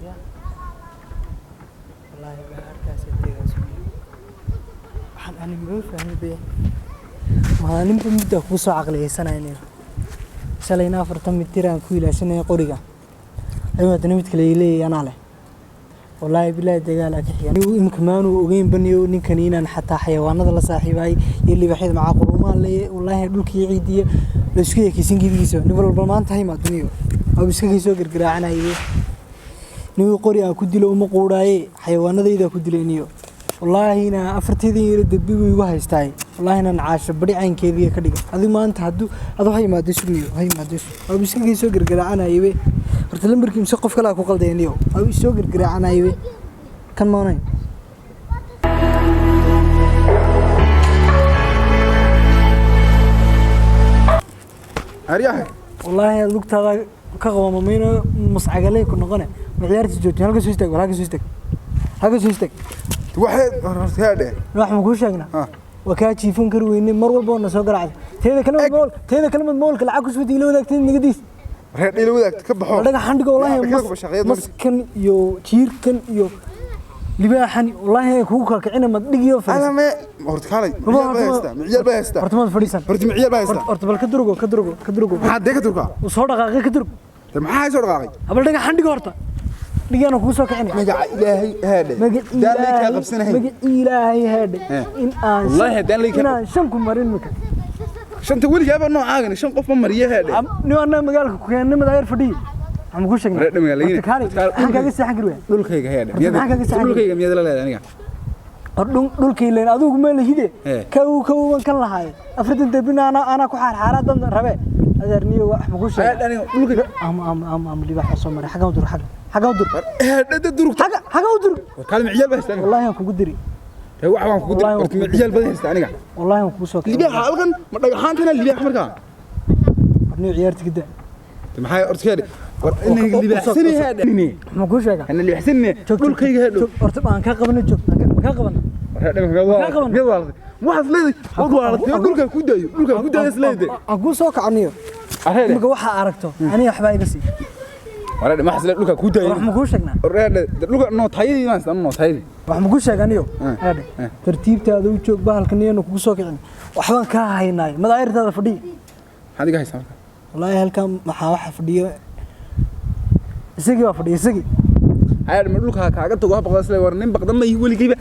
Ya wallaahi baa harkaasay tegaas. Waxaan ani maba fahmi be, maalinba middaa kugu soo caqliyeysanaynayo. Shalayna 40 mitir aan ku ilaashanaya qoriga, ayuu haddana mid kale leeyahay anaa leh. Wallaahi bilaahi dagaalaa ka xiga. Anigu imika maanu ogeyn baniyo ninkani inaan xataa xayawaanada la saaxiibaay iyo libaaxyada macaa quruumaan leeyahay. Wallaahi dhulkii ciidiya la isku ekeysan gebigiisa. Nin walba maanta hayma duniyo waaba iska soo gargaraacanaye. Nigu qori aan ku dilo uma quudhaaye, xayawaanadayda ku dilay niyo. Wallaahi inaa afarteedii yaro derbi buu igu haystaay. Wallaahi inaan caasho bari caynkeedii ka dhigay. Adigu maanta hadduu adu ha imaado sugniyo, ha imaado sug, waaba iska soo gargaraacanaye. Horta lambarkii mise qof kale aa ku qaldaya niyo, waaba isoo gargaraacanaye kan maanay. Aryahay. Wallaahi aad lugtaada ka qabamamayno, mascagaley ku noqone. Ma ciyaarta joogtin? Halka soo istaag, halka soo istaag, halka soo istaag. Waxay horta dheh. Wax ma kuu sheegnaa? Ha. Waa kaa jiifan kari weyne, mar walba oo na soo garaacda. Teeda kale mool, teeda kale mad moolka lacag ku soo ila wadaagtay nagadiis. Reer dhila wadaagta ka baxo. Dhagax xandhiga wallaahi. Yaa, dhagax shaqeeyad. Maskan iyo jiirkan iyo libaaxan wallaahi ay kugu kakicina mad dhigiyo ana fadhiisan. Me horta kaalay, miciyaal baa haystaa, miciyaal baa haystaa. Horta maad fadhiisan. Horta miciyaal baa haystaa. Horta bal ka durgo, ka durgo, ka durgo. Maxaa dee ka turkaa? Uu soo dhaqaaqay, ka durg. Dee maxaa soo dhaqaaqay? Habal dhagax xandhiga horta dhigiyaana kugu soo kicina. Magaca Ilaahay haadhe. Magac daan lay kaa Ilaahay qabsanahay. Magac Ilaahay haadhe. Eh. In aan Wallaahi haddaan lay kaa- inaan shan ku marin mika. Shanta weligaaba noocaagani shan qof ma mariye haadhe. Nin anaa magaalka ku keennay madaayar fadhiyi. Waxaan kuu sheegnaa. Reer magaalada. Horta kaalay, maxaan kaaga seexan kari waaya? Dhulkayga haadhe. Horta maxaa kaga saxan? Dhulkayga miyaad la leedahay aniga? Hor dhulkay leen adigu ma lihide. Eh. Kow kow ban kan lahaaye 40 darbina anaa ku xaarxaaraa dan rabe adeer niyo. Wax ma kuu sheegay? Haadhe aniga dhulkayga. Ama libaaxa soo maray. Xagga u dur, xagga u dur. Haadhe dee durugta. Xagga u dur. Kaalay, miciyaal baa haystaa aniga. Wallaahi aan kugu diri. Dee wax baan kugu diri. Wallaahi waan Horta kugu miciyaal badan haystaa aniga. Wallaahi waan kugu soo kicin. Libaaxa halkan ma dhagaxaantana libaax markaa? Hor niyo ciyaarta ka daa. Dee maxaa horta haadhe war inay libaaxsani haadhe. Ma kuu sheegaa? Ana libaaxsani. Joog, joog, dhulkayga haadhe. Joog, horta aan kaa qabana, joog. Ma kaa qabana? Waxaad leedahay waad waalatay, dhulka ku daayo, dhulka ku daayo is leedahay. Aan kuu soo kacniyo. Areere. Imika waxaa aragto aniga waxbaa iga sii. Wareere, maxas leedahay dhulka ku daayo. Wax ma kuu sheegnaa? Wareere, dhulka nootayadii baan istaan nootayadii. Wax ma kuu sheega aniyo? Eh, Aadhe. Eh. Tartiibtaada u joog, bahalkan iyanu kugu soo kicin. Waxbaan kaa haynaay madaayirtaada fadhiya. Maxaad iga haysaa marka? Wallaahi halkan maxaa waxa fadhiya? Isagii baa fadhiya, isagii. Ayaa ma dhulka kaaga tago ha baqda isle war nin baqda ma ihi weligayba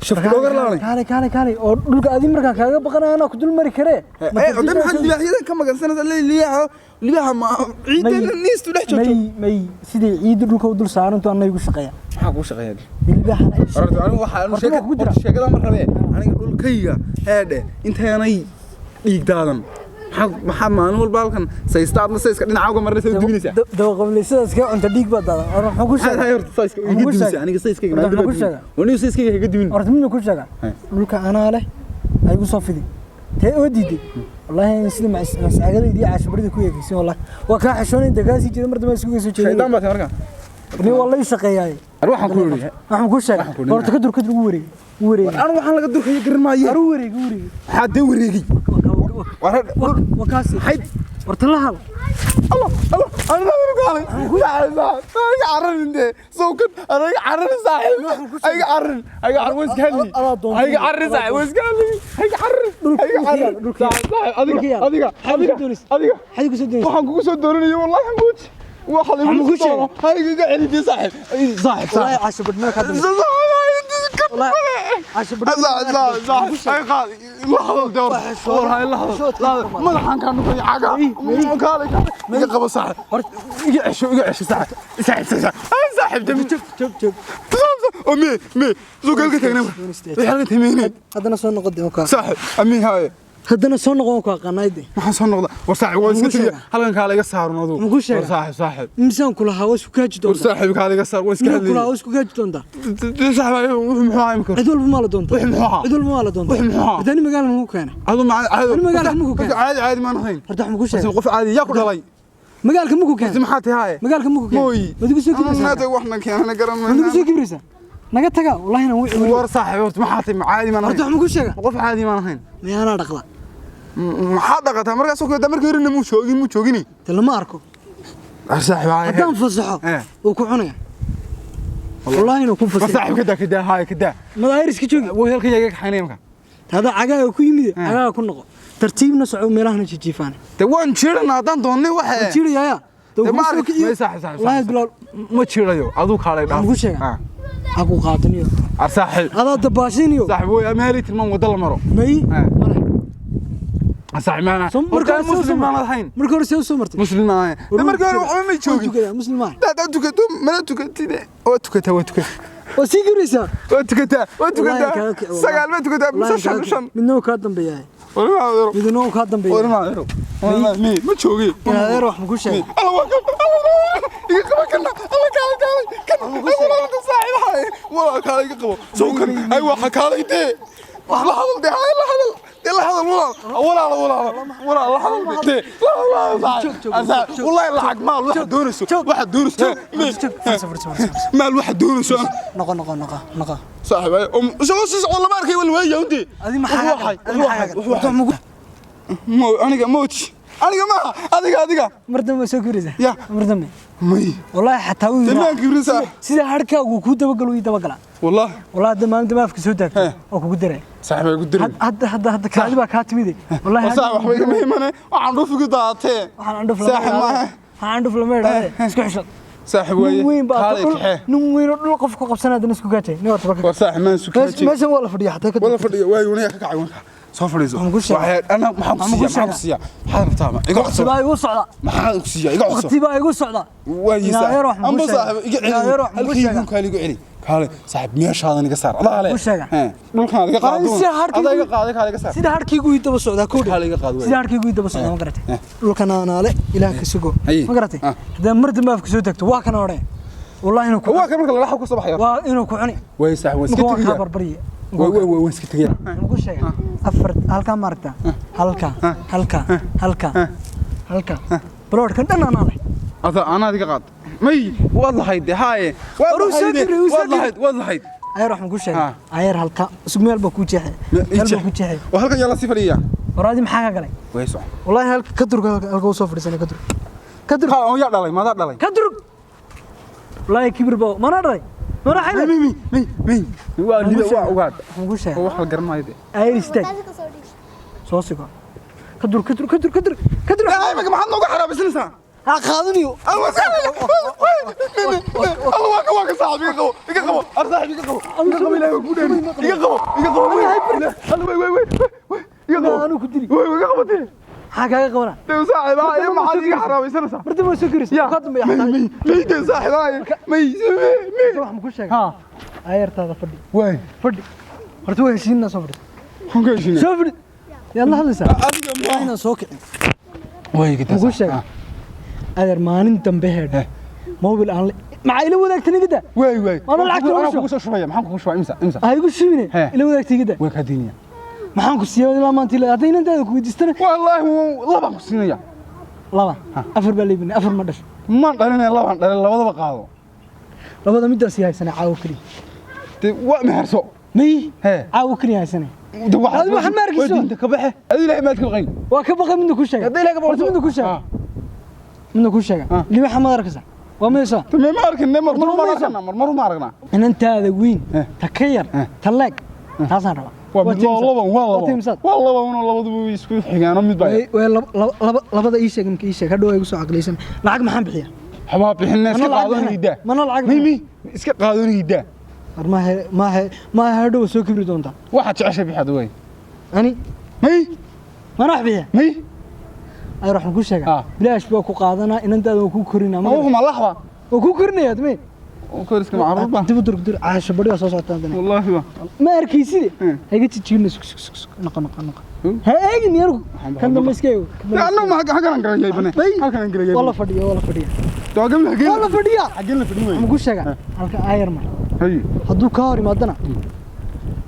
shafku dhogar laanay. Kaale, kaale, kaale oo dhulka adii markaan kaaga baqanayo anaa ku dul mari karee. Ee oday, maxaad libaaxyadan ka magansanaysaa? Leeyahay libaaxa, libaaxa ma ciidan niistu dhex joogto. May, siday ciidda dhulka u dul saaranto anna igu shaqeeya. Maxaa kuu shaqeeya? Libaaxana ay Horta anigu waxa aanu Horta sheeka waa kugu jira. Horta sheekada ma rabee aniga dhulkayga heedhe intaanay dhiig daadan. Maxaa maalin walba halkan saysta adna sayska dhinaca uga marnaysa u duminaysaa? Dabaqablaysidaas ka cunta dhiig baa daadan. Horta maxaa ku maxaa sheega? tahay horta sayska Waxaan iga ku duminaysa sheegay. aniga sayskayga Horta maalin waxaan ku walba sheegay. wanigu sayskayga iga dumin. Horta midna ku sheega. Hey. Dhulka anaa leh ay igu soo fidi tee oo diiday. Wallaahi sida mascagadaydii caashabarida ku eegaysin, wallahi waa kaa xishoonay inta kaa sii jeeda mar dambe iskuga soo jeeday. Shaydaan baa tahay marka. Nin waa lay shaqeeyaay. Ar waxaan ku yidhi waxaan ku sheegay. Waxaan ku yidhi. Horta ka dur, ka dur, ugu wareeg, ugu wareeg. Anigu waxaan laga durkaya garan maaye. Ar u wareeg, u wareeg. Maxaa dee wareegay? War Waa kaasi. Hayd. Horta la hal. Allah Allah, aniga ma kaalay aniga cararin dee sawkan aniga cararin saaxiib, aniga cararin, aniga cararin way iska hadli. Adaa doontay. Aniga cararin saaxiib, way iska hadli, aniga cararin, aniga cararin dhulka yaal. saaxiib, adiga Dhulka yaal. adiga adiga doonaysa? Adiga Maxaad ku soo doonaysa? Waxaan kugu soo doonanayo wallahi xamuuji waxa Waxaan lagu kugu soo doono ha igaga celidii saaxiib, saaxiib. Wallaahi Saaxiib. caasho badhnaa ka dambe. Wallaahi caasho badhnaa. Madaxaan kaa nuqay caga kaalay iga qabo saaxib, iga cesho, iga cesho saaxib, saaxib, saaxib, saaxib. Joog, joog, joog. Ami me soo galka tagnaa halka tameynay. Haddana soo noqo dee kaa. Saaxib ami haaye. Haddana soo noqon ku aqaanayde. Maxaan soo noqda? War saaxib waa iska Muxuu tagay sheegaa? Halkan kaa laga saaro adugu. Muxuu sheegaa? War saaxib, saaxib. Misaan kula hawa isku kaaji War doontaa. Saaxib kaa laga saar, waa iska Misaan kula hadlayay. hawa isku kaaji doontaa. Saaxib wuxuu muxuu ahaa imika? Cid walba maa la doontaa. Wixii muxuu ahaa? Cid walba maa la doontaa. Wixii muxuu ahaa? Horta ani magaala muxuu keenay? Adu ma caadi Ani magaalka ma ku keenay? Caadi caadi maan ahayn. Horta wax ma ku sheegay? Qof caadi yaa ku dhalay? Magaalka ma ku keenay? Maxaa tahay haaye? Magaalka ma ku keenay? Mooyi. Waad igu soo kibraysaa. Maanta waxna keenana garan Waad igu soo mayna. kibraysaa. Naga taga wallahi inaan wici weli. War saaxiib horta maxaa tahay? Ma caadi maan Horta ahayn. wax ma ku sheega? Qof caadi maan ahayn. Miyaanaa dhaqla? Maxaa dhaqataa markaas oo kale? Markii horena muu joogin, muu joogini. De lama arko. Saaxiib haye. Haddaan fasaxo wuu ku cunaya, wallaahi inuu ku fasaxo. Saaxiib, kadaa, kadaa, haye, kadaa. Madaayiriska joogi. Way halkan yaga kaxaynaya marka. Hada cagaaga ku yimid, cagaaga ku noqo, tartiibna soco, meelahana jijiifaan. De waan jiirana haddaan doonnay waxa. Jiirayaa. De ma arag may saaxiib, saaxiib. Wallaahi bilaal. Ma jiirayo, aduu kaalay dhaaf. Waxaan kuu sheegaa. Ha ku qaadaniyo. Ar saaxiib. Adaa dabaashiniyo. Saaxiib, way meelay tilmaam waddo la maro. May male. Saaxiib, maana marka hore muslim maanad ahayn. Marka hore see u soo martay? Muslim maan ahayn. De markii hore waxba may joogin. Tukadaa, muslim maaha. Hadaad tukato mana tukatide, waa tukataa, waa tukataa. Waa sii garaysaa. Waa tukataa, waa Wallaahi tukataa. kaaga kici, wallaahi. Sagaal ma tukataa mise Wallaahi shan kaaga kici. shan? Midna uu kaa dambeeyaa. Warma adeero. Midna uu kaa dambeeyaa. Warma adeero, mi ma joogi. In adeer wax maku sheegay. Alla waa kan, iga qaba kana, alla kaalay, kaalay kan, alla saaxiib haye, walaa kaalay, iga qabo soo kan, ay waxa kaalay dee, wax la hadal dee, hay la hadal dee, la hadal walaal, walaal, walaal, walaal, la hadal dee, la hadal saaxiib, wallahi lacag maal waxa doonayso, waxa doonayso Fadhiiso, fadhiiso, fadhiiso. Maal waxa doonayso. Noqo, noqo, noqo, noqo. Saaxiib ay isagoo sii socdo lama arkay, wal weeya unti. Adi maxaa kaa galay? Adi maxaa kaa galay? Aniga mooji, aniga maaha, adiga, adiga. Mar dambe soo koraysaa. Ya. Mar dambe. May. Wallaahi xataa uu yidhaa- Dhammaan kibrisa. Sida harkaagu kuu dabagalo ii dabagalaa. Wallahi. Wallaahi hadda maalin dambe afka soo taagto oo kugu daray. Saaxiib ay ku dirin. Hadda hadda hadda kaadi baa kaa timide. Wallaahi saaxiib, waxba igama imane, waxaan dhuufi ku daatee. Waxaan candhuf lama Saaxiib idhaahdo. maaha. Waxaan candhuf lama idhaahdo. Isku xishod. Saaxiib Nin waaye. weyn baa Kaalay dhul, kaxee. nin weyn oo dhul qof ku qabsanaa haddana isku gaajay. Nin horta baka. War saaxiib, maan sukaajay. Meeshan waa la fadhiya xataa ka Wala fadhiya waayo, wanaga ka kacay, wanka soo fadhiiso. Waxaan ku sheegay. Ana maxaan ku Waxaan ku siiyaa, maxaan ku sheegay. siiyaa, maxaad rabtaa? Ma iga Waqti codso. baa igu socda. Maxaad ku siiyaa? Iga codso. Waqti baa igu socda. Waaye Inaa saaxiib adeer wax ma ku amba sheegay. saaxiib iga celi. Inaa adeer wax ma ku halkii sheegay. igu kaali, igu celi, kaale saaxiib, meeshaadan iga saar adaa le. Ku sheega. Dhulkan iga qaado. Waa si harkii Adaa iga qaaday, kaale iga saar. Sida harkaygu ii daba socdaa koodhi. Kaale iga qaad, waay. Sida harkaygu ii daba socdaa, ma garatay? Dhulkan aanaale ilaah ka sugo. Haye. Ma garatay? Ah. Haddii mar dambe afka soo tagto, waa kana odhan. Wallaahi inuu ku Waa kan marka lalaxa ku soo baxaya. Waa inuu ku cuni. Waay saaxiib, waan iska Marka waan kaa tegayaa. barbarye. Waay, waay, waay, waan iska tegayaa. Waxaan ku sheegay afar halkaa, maaragta, halkaa, halkaa, halkaa, halkaa, baloodhkan dhan anaa leh. Ada anaad iga qaad, may waad lahayd de haaye, waad War uu soo lahayd, kiray, uu soo waad lahayd, waad lahayd. Ayeer waxaan ku sheegay. Ah. Ayeer halkaa isku meel baa kuu jeexay, meel baa kuu jeexay. Oo halkan yaa la sii fadhiya? Waraadi maxaa ka galay? Way soco. Wallaahi halka ka durug, halka halka u soo fadhiisanay, ka durug, ka durug. Ha oo yaa dhalay? Maadaa dhalay? Ka durug, wallaahi kibir baa mana dhalay, mana xilay. May, may, may, may, waa liba, waa ugaadh. Waxaan ku sheegay. Oo wax la garanayo de. Ayeer istaag, soo sigo, ka durug, ka durug, ka durug, ka durug, ka durug. Ay imika maxaad nooga xaraabaysanaysaa? Ha qaadaniyo. Alla alla, waa ka, waa ka, saaxiib, iga qabo, iga qabo, ar saaxiib, iga qabo, iga qabo, ilaahay waa kuu dheeri, iga qabo, iga qabo, alla way, way, way, way, iga qabo. Anuu ku dili. Way, way, iga qabo dee. Maxaa kaaga qabanaa? Dee saaxiib haaye, maxaad iga xaraabaysanaysaa? Mar dambe waa soo koraysa Ya ka dambeeya may xataa. May, may, dee saaxiib haaye, may, may, may. Waxaan ku sheegay. Ha. Ayeertaada fadhi. Way. Fadhi horta, waa heshiinaa, soo fadhi. Waxaan ka heshiinaa? Soo fadhi, yaad la hadlaysaa? Adiga Waa inaan soo kicin. Way iga. Muxuu sheegay adeer? Maalin dambe heedh mobil aan maxaa ila wadaagtan igida? Way, way. Waana lacagta anaa ugu kugu soo shubaya, maxaan kugu shubaa? Imsa, imsa? Ha igu shubine. He. Ila wadaagta igida. Way kaa diinaya. Maxaan ku siiyay ilaa maanta? Ilaa hadday inantaada ku weydiistana? Wallaahi labaan ku siinaya. Laba afar baa leebinay, afar ma dhasho. Maan dhalinaya, labaan dhalin, labadaba qaado. Labada midaas haysana caawo keliya. Dee waa meherso. May. He. Caawo keliya haysana. De waxaad Adigu waxaan ma arkayso. Waa diinta ka baxe. Adigu ilaahay maad ka baqayn. Waa ka baqay, midna ku sheegay. Hadday ilaahay ka baqayso. Horta midna ku sheegay. Midna ku sheegay. Ah. Libaxa maad arkaysaa? Waa maysa. Tamee, ma arkin, mar mar ma Maysa. aragnaa, mar mar ma aragnaa. Inantaada weyn, Eh. ta ka yar, Eh. ta leeg, taasaan rabaa. Waa mid, waa laba, waa laba. Tiimsaad. Waa laba unoo, labaduba way isku xigaano, mid baa. Way labada ii sheeg, imka ii sheeg, hadhow ay igu soo caqliysan. Lacag maxaan bixiyaa? Waxbaa bixinna, iska Mana lacag qaadanayda. bixinay. Mana lacag may bixinay. May, iska qaadanayda. War maahe, maahe, maahe, hadhow soo kibri doontaa. Waxaad jeceshay bixad way. Ani May. mana wax bixiya. May. Ayar waxaan ku sheegaa. Ah. Bilaash baa ku qaadanaa, inantaada waa kuu korinaa. Ma wuxuu ma laxba? Waa kuu korinayaa dme. Koriska macruuf baa. Dib u durug dur, caasho badhi baa soo socotaa haddana. Wallaahi waa. Ma arkayside. Hmm. Ha iga jijiirna, sug, sug, sug, sug, noqo, noqo, noqo. Hmm. Ha eegin yarku. Waxaan Kan dambe iska eego. Kan dambe. Annagu ma halkan aan galayay bane. May. Halkan aan galayay. Waa la fadhiya, waa la fadhiya. Doogam la Waa la fadhiya. xageen la fadhiyo? Waxaan ku sheegaa halka aayar mar. Hay. Hadduu kaa hor yimaadana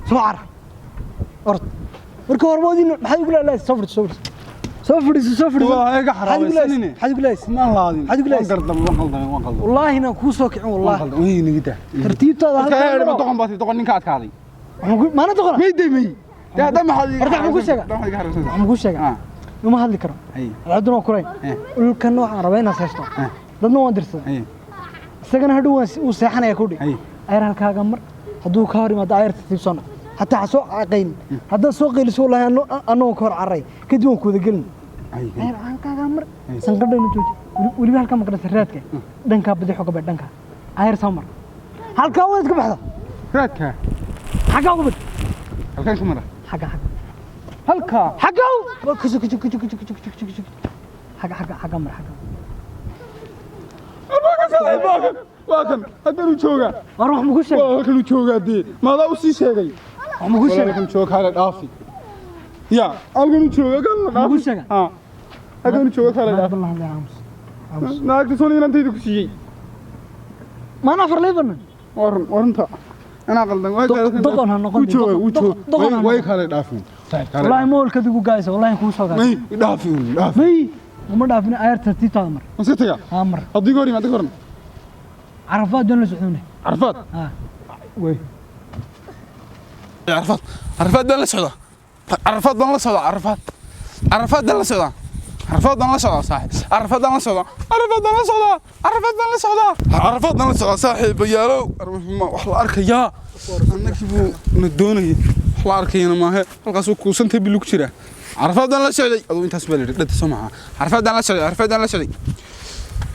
soo car, ord. Marka hore waad maxaad igu laalaysay? Soo fadhiiso, soo fadhiiso, soo fadhiiso, soo fadhiiso. Waa iga Maxaad igu laalaysay? xaraabaysanine. Maxaad igu laalaysay? Maan laadin. Maxaad igu laalaysay? Waan gardam, waan qaldamay, waan qaldamay. Wallaahi inaan kuu soo kicin, Waan wallaahi. qaldamay. Way naga daa. Tartiibtaada Marka halkaa heer maro. doqon baad, doqon ninka adkaaday. Waxaan maana doqona. May day, may. Dee hadda maxaad iga Horta waxaan ku sheegaa. Hadda maxaad iga xaraabaysanaysaa? Waxaan kuu sheegaa. Ah. Uma hadli karo. Hay. Alcaduna waa kurayn. Eh. Dhulka noocaan raba inaad haysto. Eh. Dadna waan dirsaday. Haye. Isagana hadhow waan uu seexanaya kudhi. Haye. Ayar halkaaga mar, hadduu ka hor yimaado ayar tartiib soo noq, hataa ha soo qaylin. Haddaad soo qayliso, wallaahi anagoo ka hor carray kadib waan ku wada gelin. Haye. Ayar halkaaga mar, sanqadhayna jooji. Weliba halkaa maqnata raadka dhankaa bidixu ka badh, dhankaa ayar soo mar, halkaa waad iska baxda. Raadka? Xaggaa uga badh. Halkaan ka mara? Xagga, xagga. Halkaa? Xagga u kusu kusu kusu kusu kusu kusu kusu. Xagga, xagga, xagga mar, xagga. Waa kan saaxiib, waa kan, waa kan, halkanuu joogaa. War wax muku sheegay? Waa halkanuu joogaa dee, maadaa u sii sheegay? Wax muku Walaa sheegay? Halkan jooga, kaale dhaafi ya, halkanuu jooga, kaale Muku dhaafi. sheegay? Ha, halkanuu jooga, kaale dhaafi. Naag bal hadlay, aamus, aamus. Naagta soon inantayda ku siiyey. Maana afar lay banan. Waa run, waa runta, anaa qaldan. Waa Doqon ha noqon. Wuu jooga, wuu jooga. Doqon ha Way noqon. kaale dhaafin saaxiib, kaale. Wallaahi moolkad igu gaaysa, wallaahi kuu soo gaaysa. May, dhaafi un, dhaafi. May, uma dhaafin, ayar tartiibtaada mar. Ma iska tagaa? Haa, mar. Haddii ka hor yimaado ka horan? Carafaad doon la socdone. Carafaad? Haa. Way Carafaad, Carafaad baan la socdaa, Carafaad baan la socdaa, Carafaad, Carafaad baan la socdaa, Carafaad baan la socdaa saaxiib, Carafaad baan la socdaa, Carafaad baan la socdaa, Carafaad baan la socdaa, Carafaad baan la socdaa saaxiib yaalow. Ma wax la arkayaa? Annagii buu na doonayay, wax la arkayana maahe, halkaasuu kuusantay bilu ku jiraa. Carafaad baan la socday, aduu intaas baa la yidhi dhadda soo maha. Carafaad baan la socday, Carafaad baan la socday.